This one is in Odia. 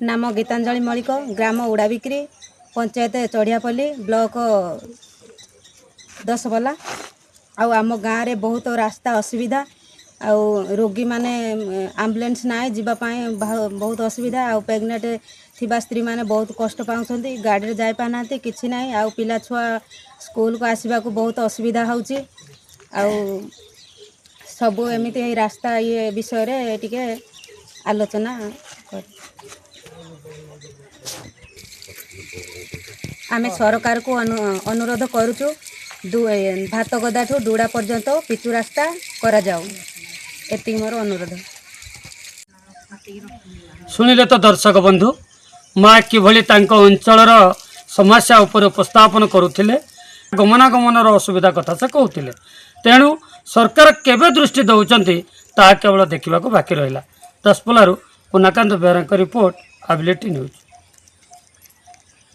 ନାମ ଗୀତାଞ୍ଜଳି ମଳିକ, ଗ୍ରାମ ଉଡ଼ାବିକ୍ରି, ପଞ୍ଚାୟତ ଚଢ଼ିଆପଲ୍ଲୀ, ବ୍ଲକ ଦଶପଲ୍ଲା। ଆଉ ଆମ ଗାଁରେ ବହୁତ ରାସ୍ତା ଅସୁବିଧା, ଆଉ ରୋଗୀମାନେ ଆମ୍ବୁଲାନ୍ସ ନାହିଁ, ଯିବା ପାଇଁ ବହୁତ ଅସୁବିଧା। ଆଉ ପ୍ରେଗନେଣ୍ଟ ଥିବା ସ୍ତ୍ରୀମାନେ ବହୁତ କଷ୍ଟ ପାଉଛନ୍ତି, ଗାଡ଼ିରେ ଯାଇପାରୁନାହାନ୍ତି, କିଛି ନାହିଁ। ଆଉ ପିଲା ଛୁଆ ସ୍କୁଲକୁ ଆସିବାକୁ ବହୁତ ଅସୁବିଧା ହେଉଛି। ଆଉ ସବୁ ଏମିତି ଏଇ ରାସ୍ତା ଇଏ ବିଷୟରେ ଟିକେ ଆଲୋଚନା କରୁ। ଆମେ ସରକାରକୁ ଅନୁରୋଧ କରୁଛୁ, ଭାତଗଦାଠୁ ଡୁଡ଼ା ପର୍ଯ୍ୟନ୍ତ ପିଚୁ ରାସ୍ତା କରାଯାଉ। ଏତିକି ମୋର ଅନୁରୋଧ। ଶୁଣିଲେ ତ ଦର୍ଶକ ବନ୍ଧୁ, ମା କିଭଳି ତାଙ୍କ ଅଞ୍ଚଳର ସମସ୍ୟା ଉପରେ ଉପସ୍ଥାପନ କରୁଥିଲେ। ଗମନାଗମନର ଅସୁବିଧା କଥା ସେ କହୁଥିଲେ। ତେଣୁ ସରକାର କେବେ ଦୃଷ୍ଟି ଦେଉଛନ୍ତି, ତାହା କେବଳ ଦେଖିବାକୁ ବାକି ରହିଲା। ଦଶପଲ୍ଲାରୁ ପୁନାକାନ୍ତ ବେହେରାଙ୍କ ରିପୋର୍ଟ, ଆବିଲିଟି ନ୍ୟୁଜ୍।